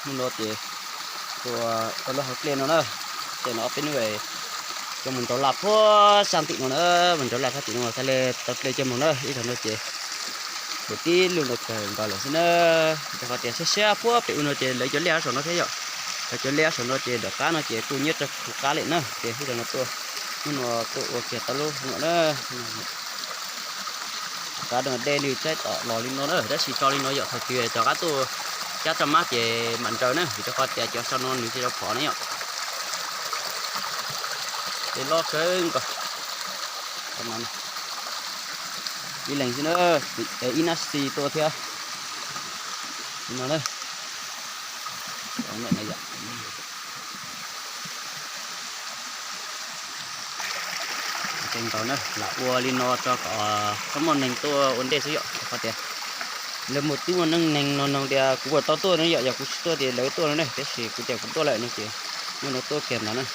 Hnub no ces tua tau lub hauv dlej no na, ces no peb nub coj mus nrau laj puag sab tim no na, mus nrau laj sab tim no txhaj le tau dlej coj mus na. Ib zaug no ces kuv tib lub no kawg nkaus lawm xwb na. Rau qhov tias siab siab puag pem ub no ces lawv cov liaj saum no thiab yom. Lawv cov liaj saum no ces nram qab no ces kuj nyob rau kuv qab lawm na, ces ib zaug no tuaj, hnub no tuaj ua kiag tau lub no na. Rov qab dej li tsaib tom los li no na, tab sis tso li no yom, thaum twg rov qab tuaj cab roj mab ces mam nraws na, vim rau qhov tias cov so no nws tsis tau phom na yom. Dej loj kawg nkaus. Ib leeg xwb na, ib nab xis tuaj thiab. Li no na. Kawg nkaus na, lam ua li no rau kom txhob muaj neeg tuaj ua ntej xwb yom, rau qhov tias lawv muaj twb muaj neeg neeg no noog tias kuv puas tau tuaj no yom, yog kuv tsis tuaj ces lawv tuaj no ne, tab sis kuv tias kuv tuaj lawm no ces hnub no tuaj kiag ntawd na.